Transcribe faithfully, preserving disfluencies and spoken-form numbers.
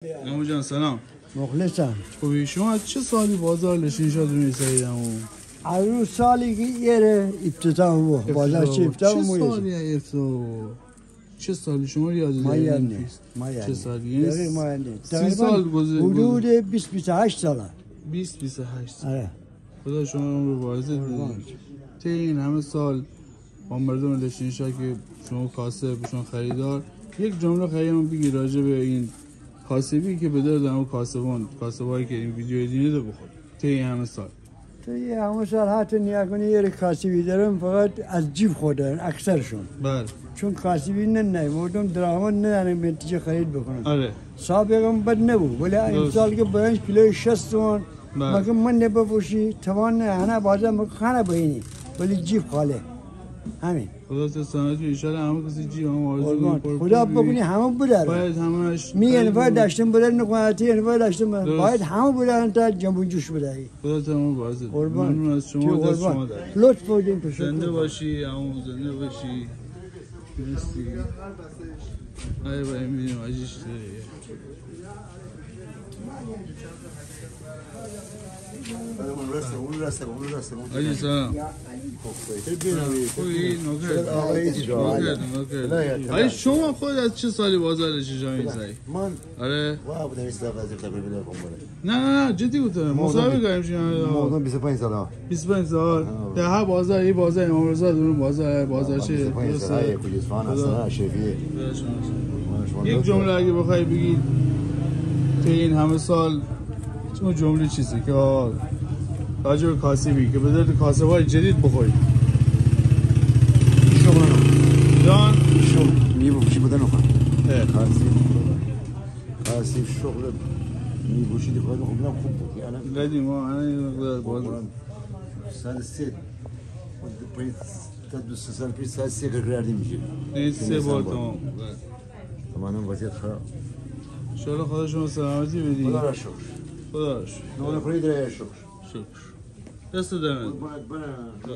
عمو جان، سلام. مخلصم. خوبی؟ شما چه سالی بازار لشت‌نشا دورون ایسایید عمو؟ از او سالی که ایره افتتاح بو. بازار چه افتتاح بو؟ چه سالی افتتاح بو؟ چه سالی شما یاد دارید؟ ما یاد نیست. ما یاد نیست. چه سالی؟ یعنی دقیق ما یاد نیست. سی سال گذشته. حدود بیست، بیست و هشت ساله. بیست، بیست و هشت سال. آره. خدا شما عمر بازه بده. قربان. طی این همه سال با مردم لشت‌نشا که شما کاسب، شما خریدار، یک جمله خیلی هم بگی راجع به این کاسبی که به درد همه کاسبان، کاسبایی که این ویدیو دینه ده بخوره طی این همه سال. طی این همه سال حتی نیا کنی، یه کاسبی دارم، فقط از جیب خو دارن اکثرشون. بله. چون کاسبی نه، نه، مردم درآمد ندارن به نتیجه خرید بکنن. آره. سابقا بد نبو، ولی امسال که برنج کیلوی شصت تومن، بله. مگه من نبفروشی، توان نه، هنه بازار مگه خانه بهینی، ولی جیب خاله. همین. خدا تو سلامتی، انشالله همه کسی جیب هم آرزو قربان. خدا بکنی همه بدارن. باید همش می انفار داشتن بدارن، نکنه تی انفار داشتن بدارن. درست. باید همه بدارن تا جنب و جوش بداری. خدا تو عمر بازه. قربان. ممنون از شما، دست شما درد. لطف بودین، تشکر. زنده باشی عمو، زنده باشی. مرسی. ای بابا، می‌بینیم حاجی چطوری. حاجی سلام. خوبی؟ نوکر. نوکر، نوکر. حاجی شما خود از چه سالی بازار لشت‌نشا می‌سایی؟ من؟ آره. نه، نه، نه، جدی گفتم. مصاحبه کردیم شما. بیست و پنج سال. بیست و پنج سال. آه. ده ها بازار، ای بازار امام رضا، دورون بازار، بازار چه؟ بیست و پنج سال، کوچه اصفهان، خدا. اصفهان، اشرفیه. خدا شما. یک جمله اگه بخوای بگی، طی این همه سال، اون جمله چیسه که آه، راجع به کاسبی، که به درد کاسبای جدید بخوری؟ شغل. جان؟ شغل. می بفروشی بدن خو. اه. کاسبی. کاسبی شغل می بفروشی ده، خب، خوب بود. یعنی قدیم ها، الان یه مقدار باز. صد و سه. تا دو سه سال پیش صد و سه کردیم می‌شه. این سه بار تمام. بله. تمام وضعیت خراب. انشالله خدا شما سلامتی بدی. خدا را شکر. خدا را شکر. نمونه کنید را شکر. شکر. دست درد نکنه. قربانت برم.